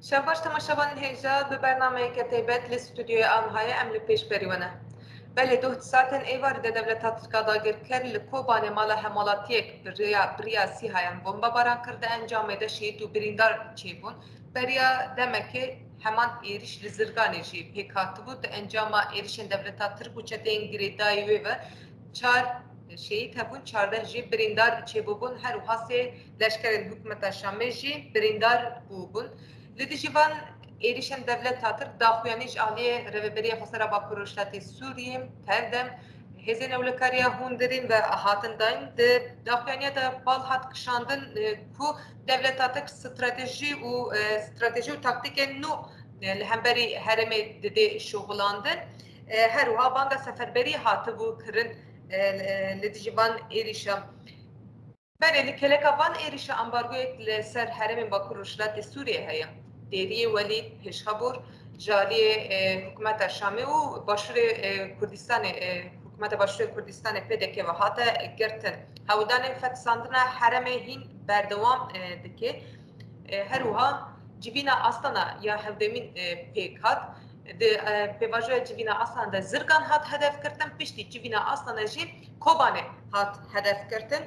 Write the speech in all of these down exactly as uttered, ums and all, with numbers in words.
Şevbaş temaşevanên hêja, bi bernameyeke taybet li stûdyoya Anhayê em li pêşberî we ne. Belê, doh di saetên êvarî de dewleta Tirk a dagirker li Kobanê mala hemalatiyek bi riya, bi riya sîhayan bombebaran kir, di encamê de şehîd û birîndar çêbûn. Beriya demekê heman êrîş li Zirganê jî pêk hatibû. Di encama êrîşên dewleta Tirk û çeteyên girêdayî wê ve çar şehîd hebûn, çardeh jî birîndar çêbûbûn. Her wiha sê leşkerên hikûmeta Şamê jî birîndar bûbûn. Li dijî van êrîşên dewleta Tirk daxuyanî ji aliyê Rêveberiya Xwesera Bakur Rojhilatê Sûriyê, TEV-DEM, Hêzên Ewlekariya Hundirîn ve hatin dayîn. Di daxuyaniya de bal hat kişandin, e, ku dewleta Tirk stratejî û, e, stratejî û taktîkên nû, e, li hemberî herêmê didê şuxilandin. E, her wiha banga seferberî hatibû kirin, e, e, li dijî van êrîşa. Belê, li kêleka van êrîşa ambargoyek li ser herêmên Bakur Rojhilatê Sûriyê heye. Dêriyê Welîd Pêşxebûr ji aliyê, e, hikûmeta Şamê û Başûrê, e, Kurdistanê, e, hikûmeta Başûrê Kurdistanê P D K ve hate girtin. Hewldanên fetisandina herêmê hîn berdewam, e, dike. E, her wiha civîna Aslana ya hevdemîn, e, pêk hat. Di, e, pêvajoya civîna Aslan de Zirgan hat hedef girtin, piştî civîna Aslana jî Kobanê hat hedef girtin.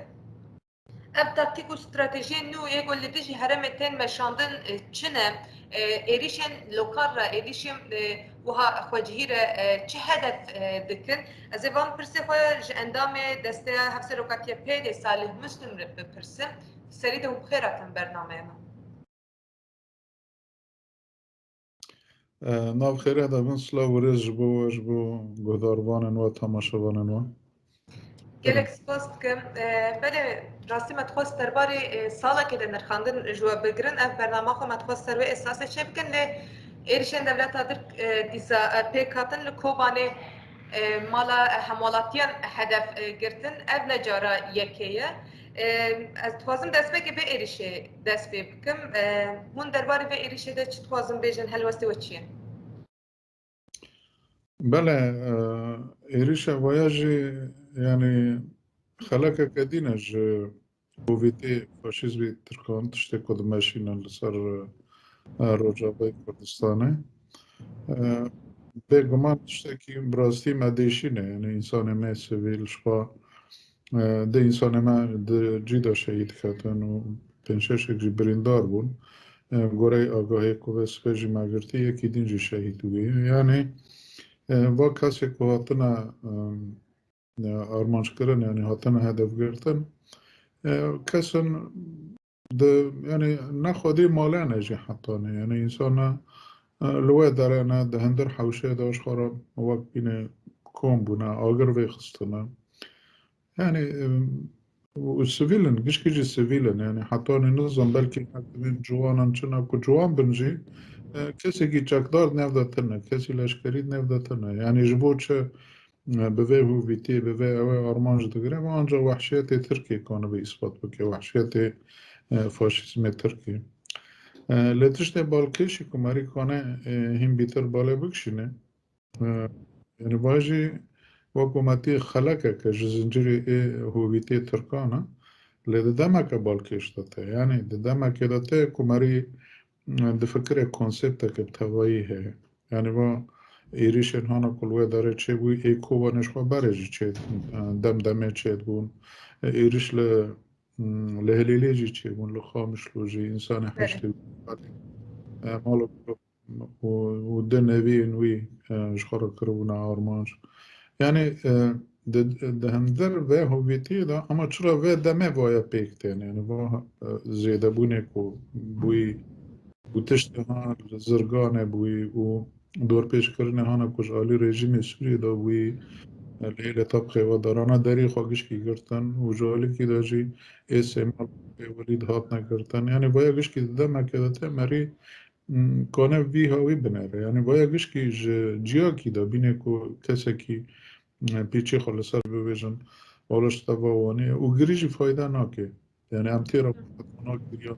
Ev taktîk û stratejiyên nû yê ku li dijî herêmê tên meşandin, e, çi ne? E, êrîşên lokal re, êrîşên, e, wiha xwecihî re, e, çi hedef, e, dikin? Ez ê van pirsê xwe ji endamê Desteya Hevserokatiya P D Salih Muslim re bipirsim. Serî de hûn bi xêr hatin bernameya me. E, nav xêrê de bin, silav û rêz ji bo we, ji bo guhdarvanên we, temaşevanên we. Gelek spas dikim. E, belê, rastî me dixwest derbarê, e, salekê de nirxandin ji we bigirin. Ev bernama xwe me dixwest ser wê esasê çêbikin, lê êrîşên dewleta Tirk, e, dîsa, e, pêk hatin li Kobanê, e, mala, e, hemwelatiyan hedef, e, girtin. Ev ne cara yekê ye. E, ez dixwazim destpêkê vê êrîşê dest pê bikim. E, hûn derbarê vê êrîşê de çi dixwazin bêjin, helwestê we çi ye? Belê, e, êrîşa vaya jî, yanî, xelekeke dîn e ji hovîtê faşîzmê Tirkan, tiştê ku dimeşînin li ser, e, Rojavayê Kurdistanê. E, bêguman tiştekî bi rastî me dêşîne, yanî, însanê me sivîl, ji xwe, e, di însanê me di cî de şehîd ketin û pênc şeşek jî birîndar bûn. E, goreyê agahiyê ku vê sibê jî me girtî, yekî din jî şehîd bûye. Yanî, e, va kesê ku hatine, e, e, armanc kirin, yanî hatine hedef girtin, e, kesin di, yanî ne xwedî male ne jî hetanî. Yanî însan ne, e, li wê derê ne, di hundir hewşê de ji xwe re wek bîne kom bûne, agir vêxistine. Yanî, e, û sivîl in, gişkî jî sivîl in. Yanî hetanî nizam belkî her divên ciwanan çi ne ku ciwan bin jî, e, kesekî çekdar di nav de tune, kesî leşkerî di nav de tune. Yanî ji bo çi, e, bi vê hovîtiyê, bi vê ew ê armanc digire, ve ancak wehşiyetê Tirkiyê kanibe îspat bike, wehşiyetê, e, faşîzmê Tirkiyê. E, lê tiştê balkêşî ku merî kane, e, hîn bîtir balê bikişîne, e, yanî va jî wek ku me tê xelekeke ji zincirê ê hovîtê Tirkan e, lê di demeke balkêş de te. Yanî di demekê de te ku merî, e, difikire konsepteke bi tevayî heye. Yanî va êrîşên hana ku li wê derê çêbû, ê Kobanê ji xwe berê jî çê, e, dem demê çêdibûn. E, êrîş li, m, li Hilêlê jî çêbûn, li Qamişlo jî, însanê Belê. heştê, e, mala û, û du neviyên wî, e, ji xwe re kiribûne armanc. Yanî, e, di, di hundir vê hovîtiyê de, ama çira vê demê vaya pêk tên? Yanî va, e, zêdebûnê ku bûyî û tiştê ha li Zirganê bûyî û dorpêçkirinê hana ku ji alî rejîmê Sûriyê de bûyî, e, lê lê tab xêwedarana derî xwe gişkî girtin û ji alîkî de jî ê Sêmal ê Welîd hatine girtin. Yanî vaya gişkî di demekê de te merî, m, kane vî hawî binêre. Yanî vaya gişkî ji ciyakî de bîne ku kesekî, e, pîçê xwe li ser bibêjin, wala ji te va wanî ye û girî jî fayda nake. Yanî em tê re giriya.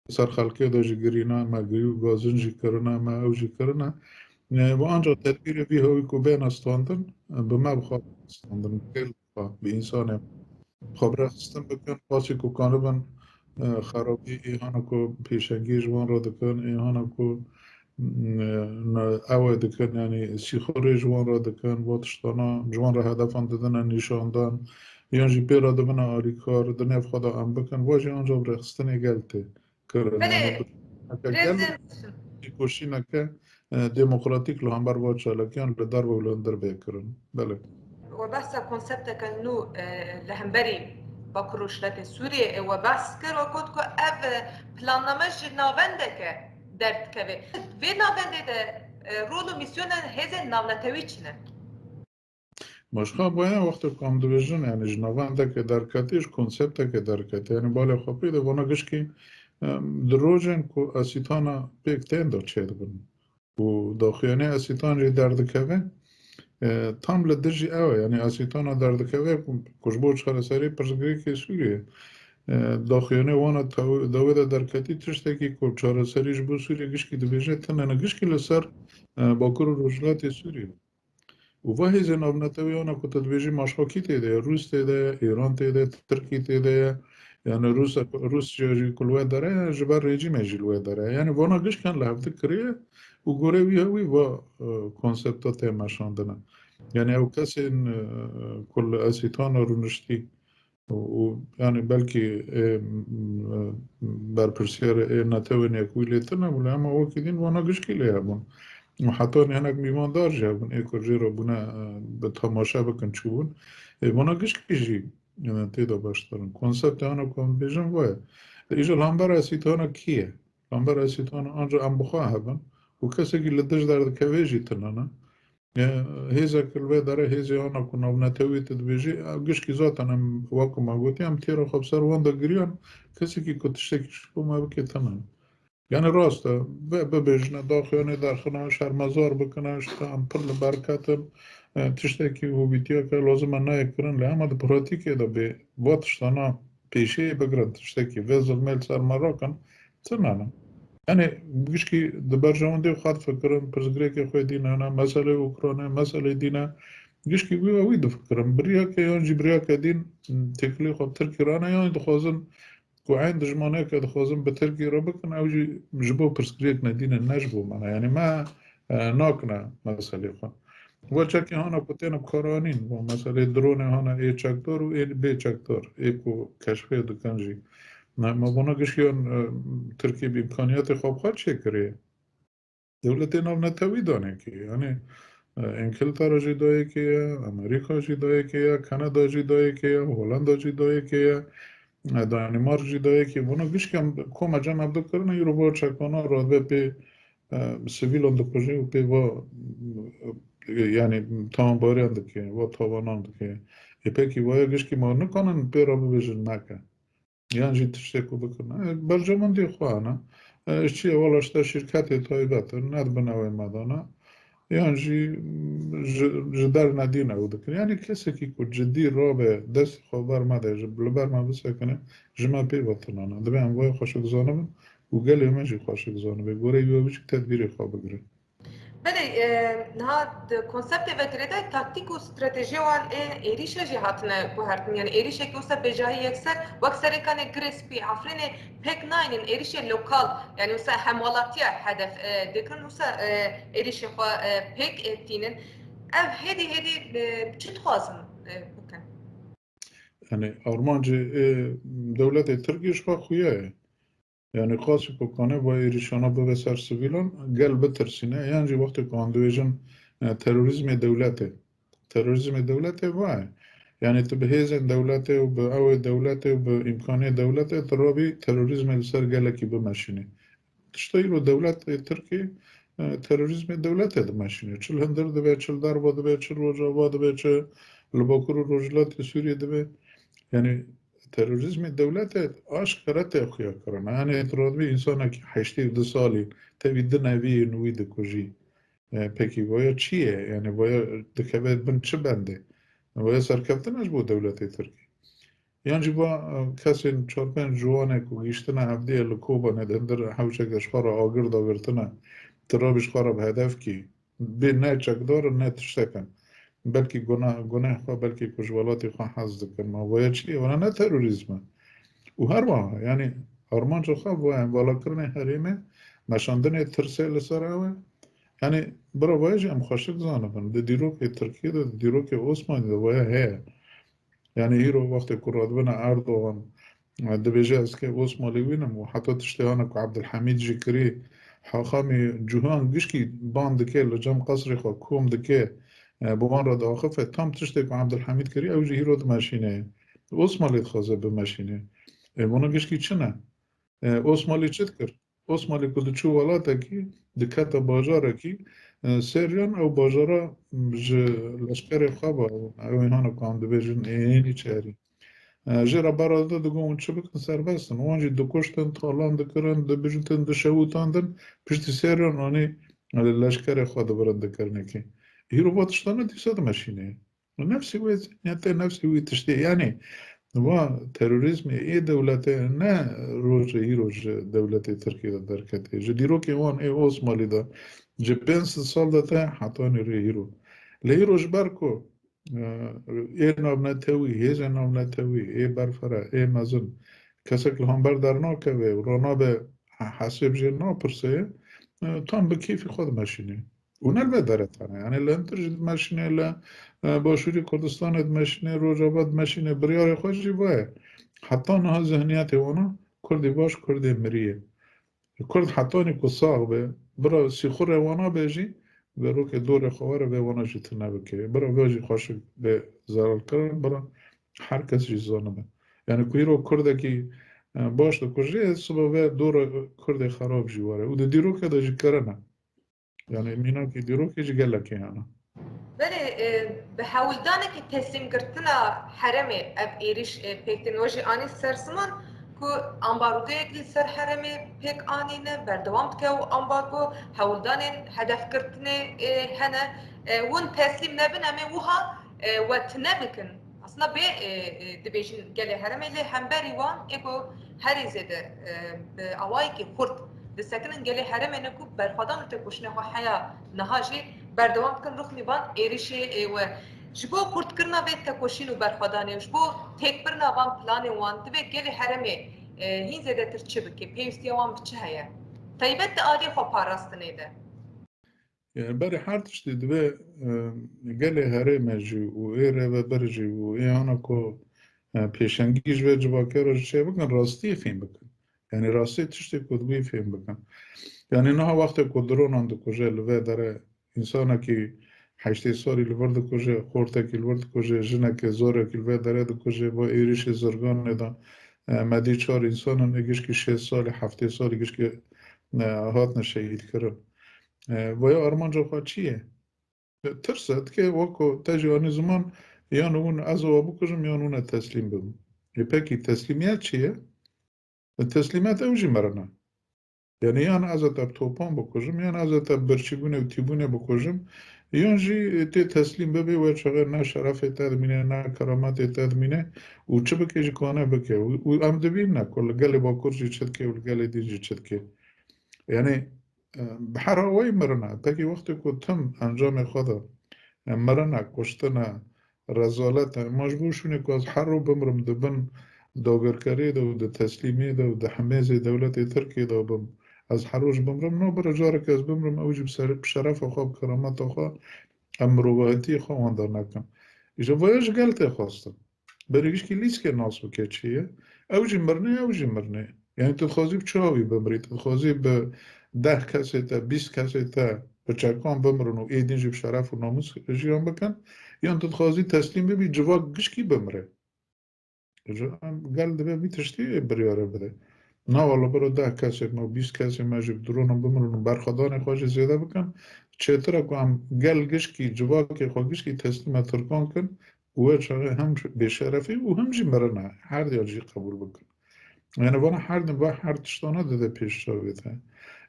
Ser xelkê de jî girîne, me girî û gazin jî kirine, me ew jî kirine. E, ve ancak tedbîrê vî hewî ku bêne standin, e, bi me bi xwe standin, bi kêl xwe, bi însanê xwe bi rêxistin bikin, qasî ku kanibin e, xerabî, ê hana ku pêşengî ji wan re dikin, ê hana ku, mm, e, ne, ew ê dikin, yanî sîxurê ji wan re dikin, va tiştana ji wan re hedefan didine nîşandan, yan jî pê re dibine alîkar, di nêv xwe de em bikin, va jî anca bi rêxistinê gel tê kirin. Belê, yanî bi-, heke gel rêzên têkoşîneke, e, demokratîk li hember va çalakiyan li derve û li hundir bê kirin. Belê. We behsa konsepteke nû, e, li hemberî Bakur Rojhilatê Sûriyê, e, we behs kir, we got ku ev, e, planname ji navendeke derdikeve. Vê navendê de, e, rol û mîsyona hêzên navnetewî çi ne? Başka baya wextê ku em dibêjin, yani ji navendeke derketî, ji konsepteke derketî. Yani balê xwe pê de vana gişkî, em, di rojên ku esîtana pêk tên de çêdibin. Û daxuyanê esîtan jî derdikeve, e, tam li dijî ew e. Yani esîtana derdikeve ku, ku ji bo çareserî pirsgirêkê Sûriyê, e, daxuyanê wana tew-, dawê de derketî tiştekî ku çareserî ji bo Sûriyê gişkî dibêje, tine ne gişkî li ser, e, Bakur û Rojhilatê Sûriyê. Û va hêzên navnetewî ana ku tu dibêjî maşxokî tê de ye, Rûs tê de ye, Îran tê de, Tirkî tê de ye, yani Rûs, Rûsya jî ku li wê dere ye, ji ber rejîmê jî li wê dere ye. Yani vana gişkan li hevdi kiriye û gorê wî hewî va, e, konsepta tê meşandine. Yani ew kesên, e, ku li esîtana rûniştî û, û, yani belkî, e, m-, e, berpirsiyarê ê netewên yek wî lê tune bû, lê hema wekî din vana gişkî lê hebûn. Û heta hinek mîvandar jî hebûn, ê ku jê re bûne, e, bi temaşe bikin çi bûn. Ê, vana gişkî jî, e, tê de beşdar in. Konseptê ana ku em bêjin va ye. Îja li hember esîtana kî ye? Li hember esîtana anca em bi xwe hebin û kesekî li dij derdikeve jî tune ne. E, hêzek li vê dere, hêzê ana ku navnetewî tu dibêjî, ew gişkî zaten em, wek ku me gotiye, em têra xwe bi ser wan de giriyan, kesekî ku tiştekî ji bo me bike tune. Yani rast e, ve bibêjine, daxuyanê derxine, şermezar bikine, işte em pir li ber ketin, e, tiştekî hûvîtiyeke lazim e nayê kirin, lê hema di pratîkê de bê va tiştana pêşiyê bigirin, tiştekî vê zilmê li ser me rakin, tune ne. Yani gişkî di berjewendê xwe difikirin, pirsgirêkê xwe dîn hene, meselê Ukraynê, meselê dîn e. Gişkî wî ve wî difikirin. Biriyake yan jî biriyake dîn têkilî xwe bi Tirkî re ne, yan dixwazin ku eyn dijmaneke dixwazin bi Tirkî re bikin, ew jî ji bo pirsgirêk ne dîn e, ne ji bo me ne. Yani me, e, nakine meselê xwe. Wa çekê hana ku têne bi kar anîn, wa meselê dronê hana ê çekdar û ê bê çekdar, ê ku keşfê dikin jî. Me, me bona gişiyan, e, Tirkiye bi îmkaniyetê xwe bi xwe çêkiriye. Dewletê navnetewî danekê, yani, e, Îngiltere jî dayekê ye, Amerîka jî dayekê ye, Kanada jî dayekê ye, Holanda jî dayekê ye, e, Danimark jî dayekê. Bona gişiyan koma cem ev dikirine, îro bo çekana radibe pê e, sivîlan dikuje û pê va, e, yani tawanbariyan dike, va tawanan dike. E, pekî vaya gişkî ma nikanin pê re bibêjin neke. Yan jî tiştê ku bikin. E, berjewendî xwe hene. E, ji çi ye wala işte şîrketê taybet in, nedibin ew ê me dana. Yan jî, m, ji, ji der nedîn ew dikin. Yani kesekî ku cidî rabe destê xwe ber me de, ji, li ber me bisekine, ji me pê ve tune ne. Divê em vaya xweşik zanibin. Û gelê me jî xweşik zanibe. Goreyê wî wî jî tedbîrê xwe bigire. Belê, e, niha di konseptê ve girêdayî taktîk û stratejiya wan ê êrîşe jî hatine guhertin. Yani êrîşekî wisa bêjahî yekser, wek serê kanê Girê Spî, Efrînê pêk naynin, êrîşê lokal, yani wisa hemwelatiya hedef, e, dikin, wisa, e, êrîşê xwe, e, pêk, e, tînin. Ev hêdî hêdî, e, çi dixwazin, e, bikin? Yani armancê, e, dewletê Tirkî ji xwe xuya ye. Yani qasî ku kane va êrîşana bibe ser sivîlan, gel bitirsîne. Yan jî wextê ku em dibêjin, e, terorîzmê dewletê. Terorîzmê dewletê va ye. Yani tu bi hêzên dewletê û bi ewê dewletê û bi îmkanê dewletê tu rabî terorîzmê li ser gelekî bimeşînî. Tişta îro dewletê Tirkî, e, terorîzmê dewletê dimeşîne. Çi li hundir dibe, çi li derva dibe, çi li rojava dibe, çi li bakur û rojhilatê Sûriyê dibe. Yani terorîzmê dewletê aşkere tê xuya kirine. Yani tu radibî însanekî heştê û du salî tevî du neviyên wî dikujî. E, pekî vaya çi ye? Yani vaya dikeve bin çi bendê? Vaya serkeftin e ji bo dewletê Tirkî. Yan jî va, e, kesên çar pênc ciwanê ku gihîştine hevdiyê li Kobanê di hundir hewşeke ji xwe re agir dagirtine, tu rabî ji xwe re bi hedef kî, bê ne çekdar in, ne tiştek in. Belkî guna-, guneh xwe, belkî ku ji welatê xwe hez dikin. Ma vaya çi ye? Vana ne terorîzm e. Û her wiha, yanî armanca xwe vaya valakirinê herêmê, meşandinê tirsê li ser ew e. Yanî bira vaya jî em xweşik zanibin. Di dîrokê Tirkiyê de, di dîrokê Osmanî de vaya heye. Yanî îro wextê ku radibine Erdogan, e, dibêje ez kê Osmanlî wînim û heta tiştê hana ku Abdulhamîd jî kirî, Haxamî Cûhan gişkî ban dike, li cem qesrê xwe kom dike, e, bi wan re diaxife, tam tiştê ku Abdulhamîd kirî, ew jî îro dimeşîne. Osmanlî dixwaze bimeşîne. E, vana gişkî çi ne? E, Osmanlî çi dikir? Osmanlî ku diçû welatekî, dikete bajarekî, e, seriyan ew bajara ji leşkerê xwe ve, ew ê hana ku em dibêjin ê hênî çerî. E, jê re berada digot hûn çi bikin serbest in. Wan jî dikuştin, talan dikirin, dibijtin, dişewitandin, piştî seriyan anî li leşkerê xwe dibirin dikirinekî. Îro va tiştane dîsa dimeşîne. Nefsî wê zihniyetê, nefsî wî tiştê. Yanî va terorîzmê ê dewletê ne rojê îro ji dewletê Tirkiyê de derketê. Ji dîrokê wan ê Osmanlî de, ji pênc sed sal de te hetanî rê îro. Lê îro ji ber ku, e, ê navnetewî, hêzên navnetewî, ê berfere, ê mezin, kesek li hember dernakeve û ranabe he-, hesêb jê napirse, e, tam bi kêfî xwe dimeşîne. Û ne li vê derê tene. Yanî li hintir jî dimeşîne, li, e, Başûrê Kurdistanê dimeşîne, Rojava dimeşîne, biryarê xwe jî va ye. Heta niha zihniyetê wana Kurdê baş, Kurdê mirî ye. Kurd hetanî ku sax be, bira sîxurê wana be jî, verokê dorê xwe were vê wana jî tune bike. Bira vê jî xweşik bê zelalkirin, bira her kes jî zanibe. Yanî ku îro Kurdekî, e, baş dikuje, sibe vê dora Kurdê xerab jî were. Û di dîrokê de jî kirine. Yanî mînakê dîrokê jî gelekê hene. Belê, e, bi hewldanekî teslîmgirtina herêmê ev êrîş, e, pêk tên. We jî anî ser ziman ku ambargoyek li ser herêmê pêk anîne, berdewam dike û ambargo, hewldanên hedefgirtinê, e, hene. E, hûn teslîm nebin, em ê wiha, e, we tune bikin. Aslında bê, e, e, dibêjin gelê herêmê, lê hemberî wan ê ku herî zêde, e, bi awayekî xurt disekinin gelê herêmê ne ku berxwedan û tekoşîna xwe heya niha jî berdewam dikin, rixmî van êrişê, e, we. Ji bo xurtkirina vê tekoşîn û berxwedanê û ji bo têkbirina van planên wan, divê gelê herêmê, e, hîn zêdetir çi bike? Pêwîstiya wan bi çi heye? Taybet di aliyê xwe parastinê de. Yanî berê her tiştî divê, e, gelê herêmê jî û ê rêveber jî û ê ana ku, e, pêşengî ji vê civakê re jî çê bikin, rastiyê fêm bikin. Yanî rastiyê tiştê ku dibûyî fêm bikin. Yanî niha wextê ku dronan dikuje li vê derê, însanekî heştê salî li vir dikuje, xortekî li vir dikuje, jinekê, zorekî li vê derê dikuje, bo êrişê zirganê de, e, me dî çar însanan ê gişkî şêst salî, heftê salî gişkî, e, hatine şehîdkirin. E, vaya armanca xwe çi ye? Tirs e, dike weko te jî anî ziman, yan hûn ez ê we bikujim, yan hûn ê teslîm bibim. Ê pekî teslîmiyet çi ye? Teslîmiyet ew jî mirin e. Yanî yan ez ê te bi topan bikujim, yan ez ê te bi birçîbûnê û tîbûnê bikujim, yan jî tê teslîm bibê, wê çaxê ne şerefê te dimîne, ne kerametê te dimîne û çi bike jî kane bike. Û, û em dibîne ku li gelê Bakur jî çi dike û li gelê din jî çi dike. Yanî, e, bi her awayî mirin e. Pekî wextê ku tim encamê xwe de, e, mirin e, kuştin e, rezalet e. Ma ji bo şûnê ku ez her roj bimrim di bin dagirkeriyê de û di teslîmiyê de û di himêzê dewletê Tirkiyê de bim, ez her roj bimrim, no bira careke ez bimrim, ew jî bi ser-, bi şerefa xwe, bi kerameta xwe, em mirovahetiyê xwe wenda nekin. Îja vaya ji gel tê xwestin. Berê gişkî lîskê nas bike çi ye. Ew jî mirnê, ew jî mirnê. Yanî tu dixwazî bi çi awî bimrî? Tu dixwazî bi deh kesê te, bîst kesê te bi çekan bimirin û êdîn jî bi şeref û namûs jiyan bikin? Yan tu dixwazî teslîm bibî, civak gişkî bimire? Ji em gel divê vî tiştî biryare bide. Na wala biro deh kesê me û bîst kesê me jî bi dronan bimirin û berxwedanê xwe jî zêde bikin. Çêtir e ku em gel gişkî, civakê xwe gişkî teslîme Tirkan kin û wê çaxê hem bêşerefî û hem jî mirine. Her diya jî qebûl bikin. Yanî vana her din ve her tiştana dide pêş çavê te.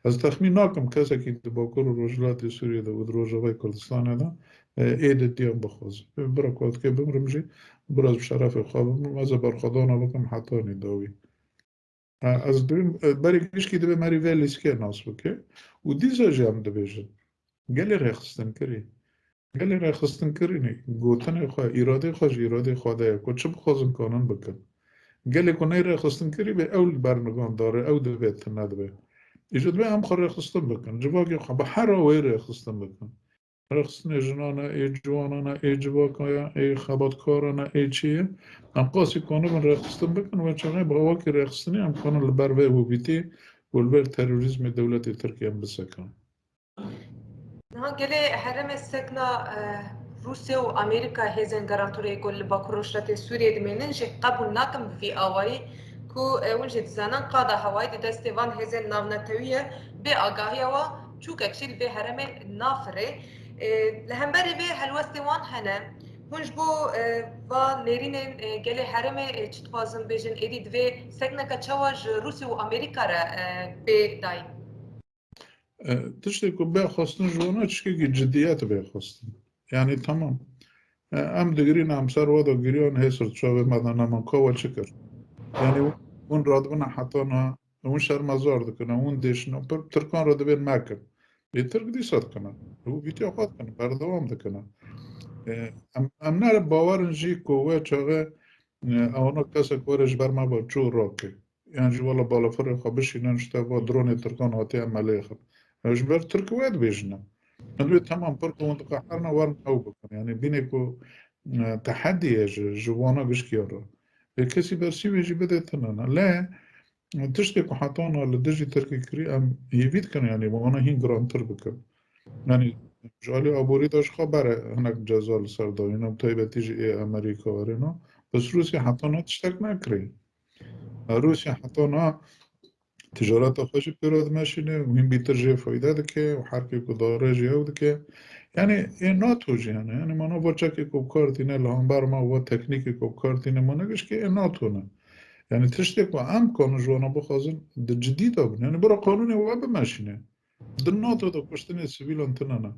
Ez texmîn nakim kesekî di Bakur û Rojhilatê Sûriyê de û di Rojavayê Kurdistanê de, e, ê di diyan bixwazim. Bira ku ez dikê bimrim jî, bira ez bi şerefê xwe bimrim, ez ê berxwedana bikim hetanî dawî. E, ez dibim, e, berê gişkî divê merî vê lîskê nas bike. Û dîsa jî em dibêjin. Gelê rêxistinkirî. Gelê rêxistinkirî ne, gotinê xwe, îradê xwe ji îradê xwe de ye ku çi bixwazin kanin bikin. Gelê ku ney rêxistin kirî bê, ew li ber nigan dare, ew divê tune dibe. Î ji divê em xwe rêxistin bikin. Civakê xwe bi hera wê rêxistin bikin. Rêxistinê jinan e, ê ciwanan e, ê civaka ye, ê xebatkaran e, ê çi ye? Em qasî kanibin rêxistin bikin, wê çaxê bi awakî rêxistinê em kanin li ber vê hûvîtî û li ber terorîzmê dewletê Tirkiyê em bisekin. Niha gelê herêmê sekna, eh, Rûsya û Amerîka hêzên garantorê ku li Bakur Rojhilatê Sûriyê dimênin jî qebûl nakin bi vî awayî ku, eh, hûn jî dizanin qada hewayî di destê van hêzên navnetewî ye, bê agahiya wa çûkek jî li vê herêmê nafire. Eh, li hemberî vê helwestê wan hene. Hûn ji bo, eh, va nêrînên, eh, gelê herêmê, eh, çi dixwazin bêjin, êdî divê sekneke çawa ji Rûsya û Amerîka re, eh, bê dayîn? E, tiştê ku bê xwestin ji wana tiştekî cidiyet bê xwestin. Yanî temam. E, em digirîn, em ser we de giriyan, hê sirçavê me de neman, ka we çi kir? Yanî hûn radibine heta niha, hûn şermezar dikine, hûn dêşine, pir Tirkan re dibên mekin. Lê Tirk dîsa dikine. Hûvîtiya xwe dikine, berdewam dikine. E, em, em ne bawer in jî ku we çaxê, e, ewana kesek were ji ber me ve çû rake. Yan jî wela balafirê xwe bişînin, ji te va dronê Tirkan hatiye emelê xin. Ew ji ber Tirk wê dibêjine. Min divê temam pir ku hûn diqeherine werin ew bikin. Yanî bînê ku, e, tehedî ye ji, ji wana gişkiya re. Lê kesî bersî wê jî bide tune ne. Lê tiştê ku heta niha li dijî Tirkê kirî em hêvî dikin, yanî wana hîn girantir bikin. Yanî ji alî aborî de ji xwe bere hinek ceza li ser dayîn, bi taybetî jî ê Amerîka erêna. Bes Rûsya heta niha tiştek nekirî. Rûsya heta niha ticareta xwe jî pê re dimeşîne û hîn bîtir jê fayde dike û herkê ku dare jî ew dike. Yanî ê NATO jî hene. Yanî mana va çekê ku bi kar tîne li hember me, va teknîkê ku bi kar tîne, mana gişkê ê NATO ne. Yanî tiştê ku em kanin ji wana bixwazin di cidî de bin. Yanî bira qanûnê we bimeşîne. Di NATO de kuştinê sivîlan tune ne.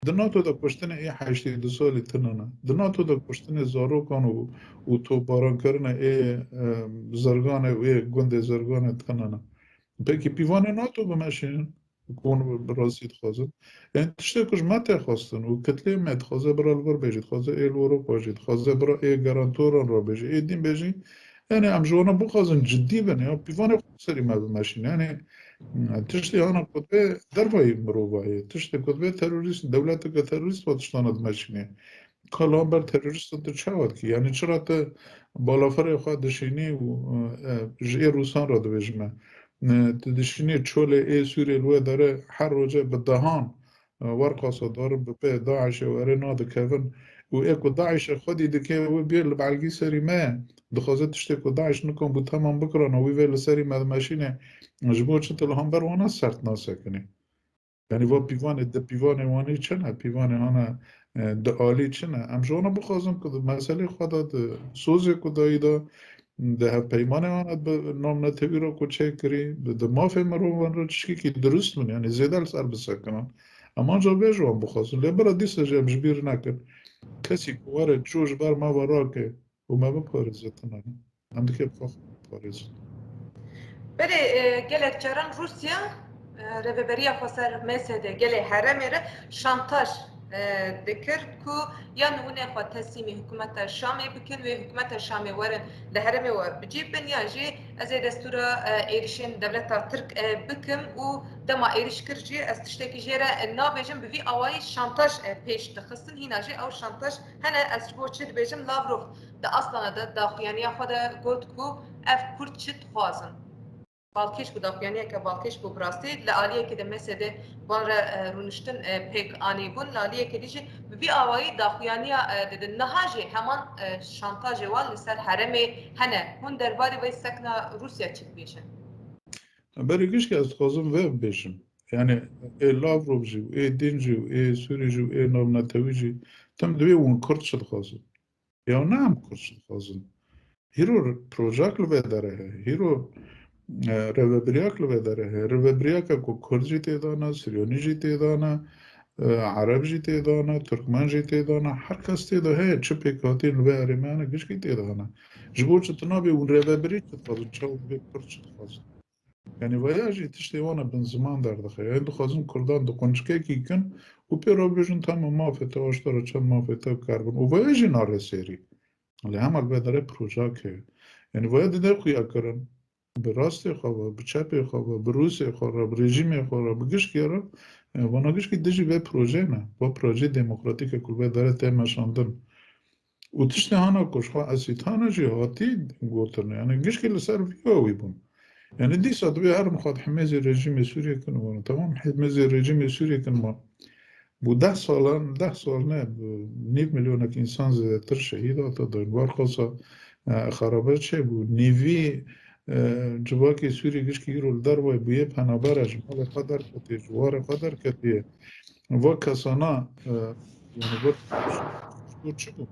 Di NATO de kuştinê ê heştê du salî tune ne. Di NATO de kuştinê zarokan û, û topbarankirinê ê, e, Zirganê û ê gundê Zirganê tune ne. Pekî pîvanê NATO bimeşînin, ku hûn bi rastî dixwazin. Ên tiştê ku ji me tê xwestin û kitlê me dixwaze bira li vir bêjî, dixwaze ê li Ewropa jî, dixwaze bira ê garantoran re bêjî, ê din bêjî, Yanî em ji wana bixwazin cidî bin, ya pîvanê xwe serî me bimeşîne. Yanî, tiştê hana ku dibê dervayî mirovayê, tiştê ku dibê terorîst, dewleteke terorîst va tiştana dimeşîne. Ka li hember terorîstan tu çawa dikî? Yanî çira tu balafirê xwe dişînî û, e, ji ê Rûsan re dibêjime. E, tu dişînî çolê ê Sûriyê li wê derê her roje bi dehan werqasa darin bi pê DAIŞê û erê nadikevin û ê ku DAIŞê xwedî dike wê bê li belgî serî me, dixwaze tiştê ku DAIŞ nikan bû temam bikirana, wî vê li serî me dimeşîne, ji bo çi tu li hember wana sert nasekinî? Yanî va pîvanê, di pîvanê wanî çi ne? Pîvanê hana, e, di alî çi ne? Em ji wana bixwazin ku di meselê xwe de, di sozê ku dayî de, di hevpeymanê wan re bi namnetewî re ku çêkirî, di, di mafê mirovan re tişkekî dirust bin, yanî zêde li ser bisekinin. Em anca vê ji wan bixwazin. Lê bira dîsa jî em ji bîr nekin. Kesî ku were çû ji ber me ve rake û me biparêze tune ne. Em dikê bi xwe biparêzin. Belê, e, gelek caran Rûsya, e, rêveberiya xwe ser M S D gelê herêmê re şantaj, e, dikir ku ya nûnê xwe teslîmî hikûmeta Şamê bikin, wê hikûmeta Şamê werin li herêmê we bi cî bin, ya jî ez ê destûra, e, êrişên dewleta Tirk, e, bikim û dema êriş kir jî ez tiştekî jê re, e, nabêjim. Bi vî awayî şantaj, e, pêş dixistin. Hîna jî ew şantaj hene, ez ji bo çi dibêjim, Lavrov di Astana de daxuyaniya xwe de got ku ev Kurd çi dixwazin. Balkêş bû, daxuyaniyeke balkêş bû bi rastî. Li aliyekê de M S D van re, e, rûniştin, e, pêk anîbûn. Li aliyekê dî jî bi vî awayî daxuyaniya, e, didin. Niha jî heman, e, şantajê wan li ser herêmê hene. Hûn derbarê vê sekna Rûsya çi dibêjin? Berê gişkê ez dixwazim vê bibêjim. Yanî ê Lavrov jî û ê din jî û ê Sûrî jî û ê navnetewî jî tim divê hûn Kurd çi dixwazin. Ya ne em Kurd çi dixwazin. Hîro projek li vê derê heye. Hîro, e, rêvebiriyak li vê derê heye. Rêvebiriyeke ku Kurd jî tê de ne, Siryanî jî tê de ne, e, Ereb jî tê de ne, Tirkmen jî tê de ne. Her kes tê de heye. Çi pêkhatîn li vê herêmê hene, gişkî tê de hene. Ji bo çi tu nabê hûn rêvebirî çi dixwazin, çawa divê Kurd çi dixwazin? Yanî vaya jî tiştê wan e bin ziman derdixe. Yanî dixwazin Kurdan di quncikekî kin û pê re bêjin tamam mafê te, aştara çend mafê te kar bin. Û vaya jî nare serî. Lê hema li vê derê projek heye. Yanî vaya dide xuya kirin. Bi rastê xwe ve, bi çepê xwe ve, bi Rûsê xwe re, bi rejîmê xwe re, bi gişkê re, e, vana gişkî dijî vê projeyê ne. Va projeyê demokratîk e ku li vê derê tê meşandin. Û tiştê hana ku ji xwe esîtana jî hatî gotin. Yanî gişkî li ser vî wî bûn. Yanî dîsa divê herin xwe di hemêzê rejîmê Sûriyê kin û temam hemêzê rejîmê Sûriyê kin ma. Bû deh salan, deh sal ne, bi nîv milyonek însan zêdetir şehîd hate dayîn. Werxasa, e, xerabe çêbû. Nîvî, e, civakê Sûriyê gişkî îro li derve bûye penaber e, ji malê xwe derketiye, ji warê xwe derketiye. Va kesana, e, yanî vir çi bû?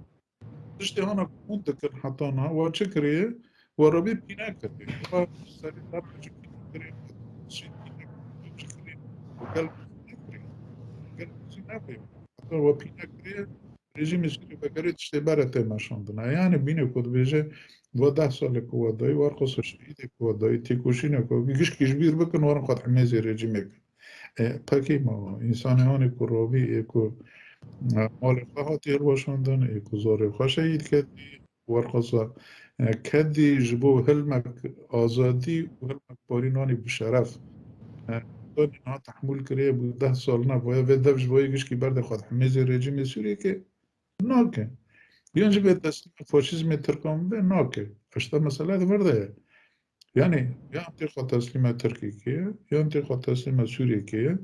Tiştê hana ku hûn dikin heta niha, wa çi kiriye? Wa rabî pîne kiriye. Wa serê derdê çi pîne kiriye? Çi pîne kiriye? Çi kiriye? Wa gel pîne kiriye. Gel pîne kiriye. Heta wa pîne kiriye, rejîmê Sûrî vegerê tiştê bere tê meşandina. Yani bîne ku dibêje, wa deh salê ku wa dayî, warxasa şehîdê ku wa dayî, têkoşîne ku gişkî ji bîr bikin, warin xwe hemêzê rejîmê bikin. E, pekî ma, însanê hanê ku rabî, ê ku, e, malê xwe hatî hilweşandin, ê ku zarê xwe şehîd ketî, werxasa, e, kedî ji bo hilmek azadî û hilmek parînanî bi şeref, e, danî niha tehmûl kiriye bû deh sal ne, vaya vê dev ji vayê gişkî berde xwe hemêzê rejîmê Sûriyê ke nake. Yan jî vê teslîmê faşîzmê Tirkan be nake. Eşte mesele di vir de ye. Yani, yan tê xwe teslîme Tirkî kê, yan tê xwe teslîme Sûriyê kê.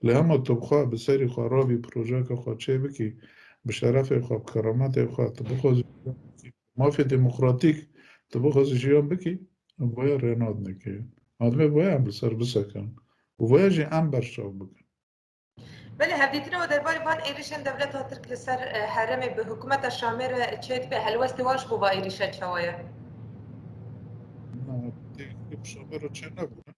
Lê hema tu bi xwe, bi serî xwe ravî projeyeke xwe çê bikî, bi şerefê xwe, bi kerametê xwe, tu bixwazî jiyan bikî, mafê demokratîk, tu bixwazî jiyan bikî, vaya rê nadine kê. Adibê vaya em li ser bisekin. Û vaya jî em berçav bikin. Belê, hevdîtina we derbarê van êrîşên dewleta Tirk li ser, e, herêmê bi hikûmeta Şamê re çêdibe, helwestê wan ji bo va êrîşe çawa ye? Na, tê bi Şamê re çênebûne.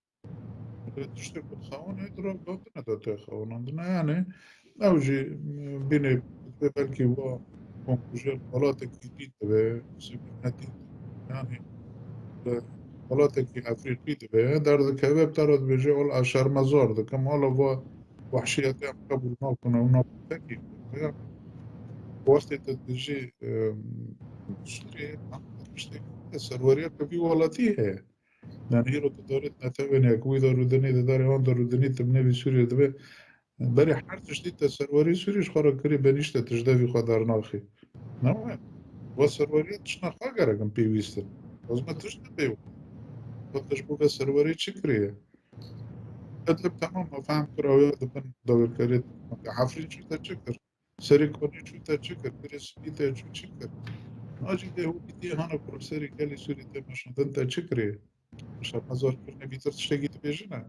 Lê tiştê ku dixewine, di revgotine de tê xewinandine. Yani, ew jî, m, bînê divê belkî wa komkujiyê welatekî dî dibe, sivîletî, yani, e, welatekî Efrîqî dibe, derdikeve, bi te re dibêje, ol ez şermezar dikim, ol va wehşiyetê em qebûl nakin, ew napetekî. Wextê te dijî, e, Sûriyê, em tiştekî serweriyeke vî welatî heye. Yani, îro tu darê netewên yek wî darûdinî, di darê wan darûdinî, tu binêvî Sûriyê dibe. Berê her tiştî te serwerî Sûriyê ji xwe re kirî, benîşte tu ji devî xwe dernaxî. Ne wê? Wa serweriya tiştna xwe gerek in pêwîst in. Ez me tişt dibê. Wa te ji bo vê serwerî çi kiriye? Edlib temam me fehm kira wê di bin dawêrkerê. Efrîn çû te çi kir? Serê Konê çû te çi kir? Birê Spî te çû çi kir? Nacî dê hû bîtî hana ku serê gelê Sûrî tê meşandin te çi kirê? Şermezarkirinê bîtir tiştekî dibêjine?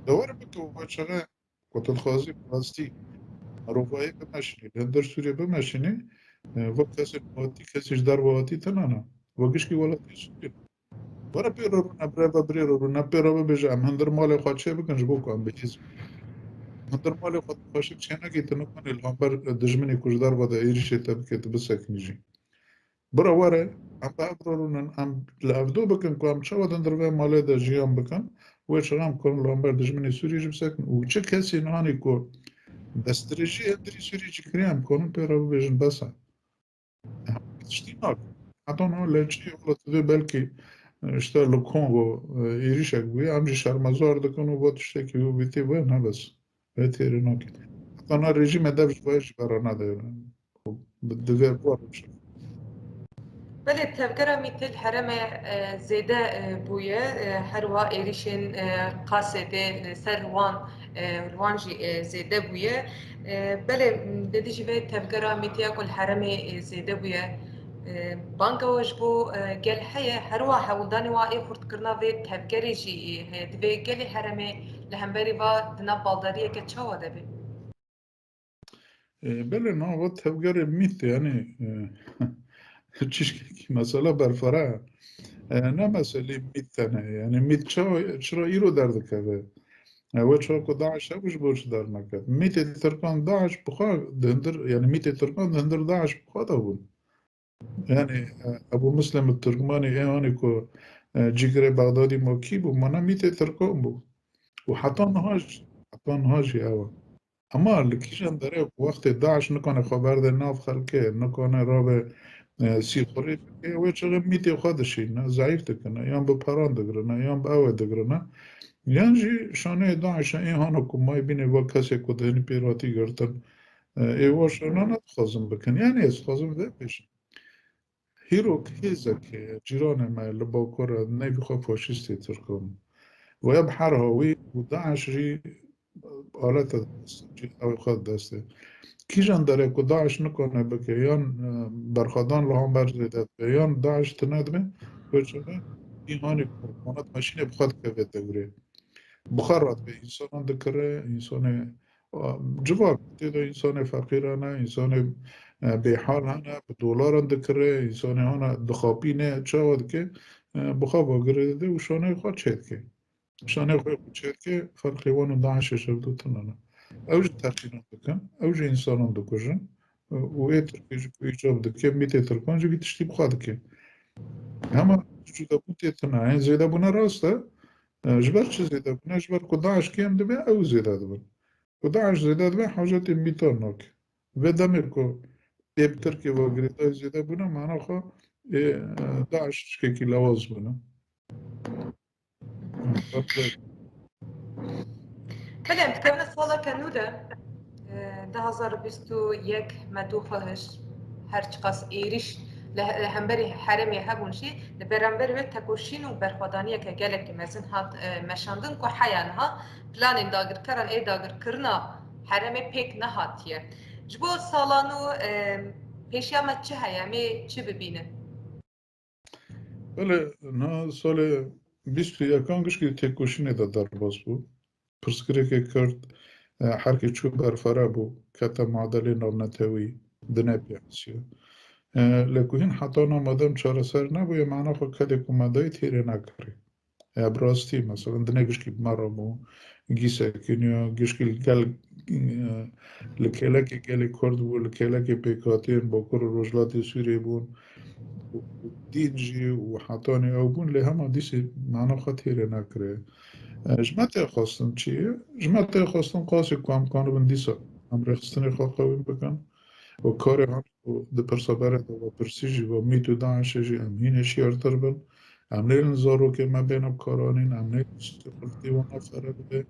Dewar bike we çaxe ku tu dixwazî bi rastî mirovahî bimeşînî, li hundir Sûrî bimeşînî, e, wek kesê ku hatî, kesê ji derve hatî tune ne. We gişkî welatê Sûrî. Were pê re rûne, birêve birê re rûne, pê re bibêje, em hundir malê xwe çê bikin ji bo ku em bihîz bin. Hundir malê xwe tu xweşik çênekî, tu nikanî li hember dijminê ku ji derve de êrîşê te bike, tu bisekinî jî. Bira were, em bi hev re rûnin, em li hevdu bikin ku em çawa di hundir vê malê de jiyan bikin, wê çaxa em karin li hember dijminê Sûriyê jî bisekin. Û çi kesî nihanî ku destdirêjî hundirî Sûriyê jî kiriye, em karin pê re bibêjin bes e. Em tiştî nakin. Heta niha lehçeyê wela tu dê belkî, e, işte li Kongo, e, êrîşek bûye, em jî şermezar dikin û va tiştekî wî bîtî, wê ne bes. Wê têrê nakin. Heta niha rejîmê dev ji vayê jî bera nade. Bi divê bu rewşe. Belê, tevgera Mîtê li herêmê, e, zêde, e, bûye, e, her wiha êrîşên, e, Qasedê li ser wan, e, li wan jî, e, zêde bûye. E, belê, m, di dijî vê tevgera Mîtê ya ku li herêmê, e, zêde bûye, e, banga we ji bo, e, gel heye, her wiha hewldanê wan ê xurtkirina vê tevgerê jî, e, heye. Divê gelê herêmê li hemberî va di nav baldariyeke çawa de be? E, belê, nava tevgerê Mît, yani, e, çişkekî mesela berfireh e. E, ne meselê Mît tene, yani Mît çawa, çira îro derdikeve? E, we çawa ku DAIŞ hebû ji bo çi derneket? Mîtê Tirkan DAIŞ bi xwe di hundir, yani Mîtê Tirkan di hundir DAIŞ bi xwe de bûn. Yani, e, Ebu Muslim Tirkmanî ê anî ku, e, cîgirê Bexdadî ma kî bû? Ma ne Mîtê Tirkan bû. Û heta niha jî, heta niha jî ew e. Ema li kîjan derê ku wextê DAIŞ nikane xwe berde nav xelkê, nikane rabe e, sîxurê bike, wê çaxê mîtê xwe dişîne, zayîf dikine, yan bi peran digirine, yan bi ew ê digirine. Yan jî şaneyê DAIŞ'e ê hana ku mayê bînê va kesê ku dihinî pêratî girtin, e, ê wa şanana dixwazin bikin. Yanî ez dixwazim vê bêjim. Hîrok hêzek heye, cîranê me li Bakur e, nêvî xwe faşîstê Tirkan. Waya bi her hawî û DAIŞ jî alete dest, cî-, ew xwe destê. Kîjan derê ku DAIŞ nikane bike, yan, e, berxwedan li hember zêde dibe, yan DAIŞ tune dibe, wê çaxê îhanî ku qanat meşînê bi xwe dikeve dewrê. Bi xwe radibê, însanan dikire, însanê, a, ciwan tê de însanê feqîran e, însanê, e, bêhal hene, bi dolaran dikire, însanê hana dixapîne, çawa dike, e, bi xwe va girê dide û şaneyê xwe çêdike. Şaneyê xwe ku çêdike, ferqê wan û DAIŞê ji hevdu tune ne. Ew jî teqînan dikin, ew jî însanan dikujin, e, û ê Tirkê jî ku îcab dike, mîtê Tirkan jî vî tiştî bi xwe dike. Hema cudabûn tê tune. Hên zêdebûne rast e. E, ji ber çi zêde bûne? Ji ber ku DAIŞ kêm dibe, ew zêde dibin. Ku DAIŞ zêde dibe, hacetê mîtan nake. Vê demê ku ê bi Tirkiyê ve girêdayî zêde bûne, mana xwe ê, e, DAIŞ tiştekî lewaz bûne. Belê, em dikevine saleke nû de, e, du hazar û bîst û yek me dû xwe hişt, her çiqas êrîş li he-, hemberî herêmê hebûn jî, li beramberî wê tekoşîn û berxwedaniyeke gelekî mezin hat, e, meşandin ku heya niha planên dagirkeran ê dagirkirina herêmê pêk nehatiye. Ji bo sala nû, e, pêşiya me çi heye? Em ê çi bibînin? Belê, niha salê bîst û yekan gişkî têkoşînê de derbas bû. Pirsgirêkê Kurd, e, herkê çû berfere bû, kete madelê navnetewî, di nepêhisiya. E, lê ku hîn heta na madem çareser nebûye, mana xwe kedê ku me dayî têrê nekirî. E, bi rastî, mesela, di ne gişkî bi me re bû, gîsekiniya, gişkî li gel, e, li kêlekê gelê Kurd bû, li kêlekê pêkhatiyên Bakur û Rojhilatê Sûriyê bûn. Û, û dîn jî û hetanî ew bûn, lê hema dîsê mana xwe têrê nekiriye. E, ji me tê xwestin çi ye? Ji me tê xwestin qasî ku em kanibin dîsa em rêxistinê xwe qewî bikin û karê han û di pirsa berê de vepirsî jî ve mît û DAIŞê jî em hîn hişyartir bin. Em nêlin zarokê me bêne bi kar anîn, em nêlin stê xultî wana fere bibe.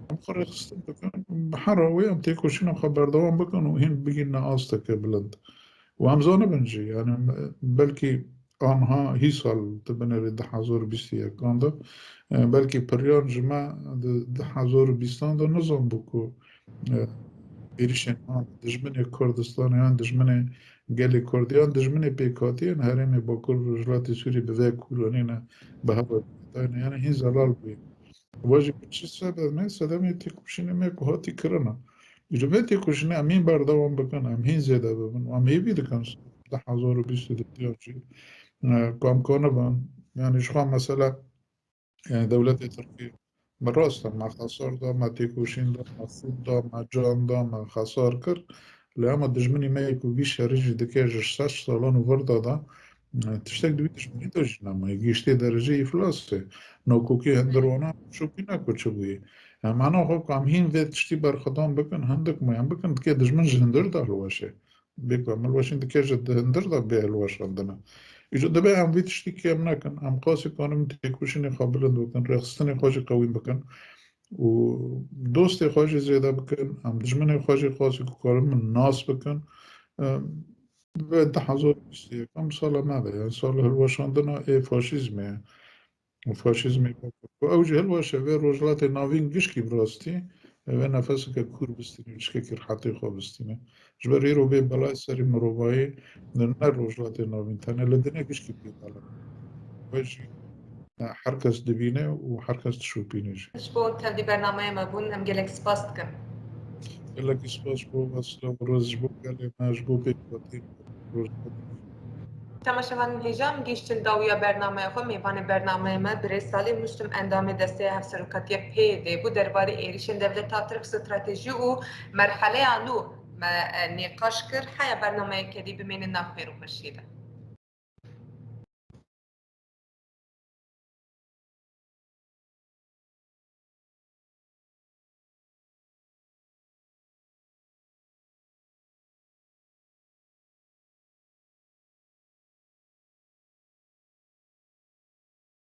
Em xwe rêxistin bikin. Bi her awê em têkoşîna xwe berdewam bikin û hîn bigihîne asteke bilind. Û em zanibin jî, yani, belkî anha hî sal tu binêrî du hezar û bîst û yekan de, e, belkî piryan ji me di du hezar û bîstan de nizanbû ku, e, êrişên an dijminê Kurdistanê yan dijminê gelê Kurd yan dijminê pêkhatiyên herêmê Bakur û Rojhilatê Sûriyê bi vê kûranî ne bi hev re dayne. Yani hîn zelal bûye. Wa jî bi çi sebeb me? Sedemê têkoşînê me ku hatî kirina. Îro vê têkoşînê em hîn berdewam bikin, em hîn zêde bibin. Em hêvî dikin du hezar û bîst û du yan jî, e, ku em kanibin. Yani ji xwe mesela, e, dewletê Tirkî, me rast e, me xesar da, me têkoşîn da, me xûn da, me can da, me xesar kir. Lê hema dijminî me yê ku vî şerî jî dike ji şeş salan û vir da da, e, tiştek di wî dijminî de jî nemaye. Gihiştê dereceyê îflasê. Nakokî hindir wana şopî ne ku çi bûye. Em ana xwe ku em hîn vê tiştî berxwedan bikin, hindik muyan bikin, dike dijmin ji hindir de hilweşe. Bê ku em hilweşîn dike ji di hindir de bê hilweşandine. Îco dibe em vî tiştî kêm nekin. Em qasî kanin têkoşînê xwe bilind bikin, rêxistinê xwe jî qewîn bikin û dostê xwe jî zêde bikin. Em dijminê xwe jî qasî ku kanin nas bikin. Em, Vê du hezar û bîst û yek em sala me de, yani sala hilweşandina ê faşîzmê ye. Û faşîzmê ku ew jî hilweşe vê Rojhilatê Navîn gişkî bi rastî, vê nefeseke kûr bistîne, tiştekî rehetê xwe bistîne. Ji ber îro bê belayê serî mirovayî ne Rojhilatê Navîn, tenê li dinê gişkî bê bela. Wê jî, e, her kes dibîne û her kes dişopîne jî. Ji bo tevlî bernameyê me bûn, em gelek spas dikin. Gelekî spas ji bo Vesla û Roz, ji bo gelê me, ji bo pêkhatî. Temaşevanên hêja, em gihîştin dawiya bernameya xwe. Mêvanê bernameya me Birêz Salî Muslim, endamê Desteya Hevserokatiya P Y D'ê bû, derbarê êrişên dewleta Tirk, stratejî û merheleya nû me, e, nîqaş kir. Heya bernameyeke dî bimînin nav xêr û xweşiyê de.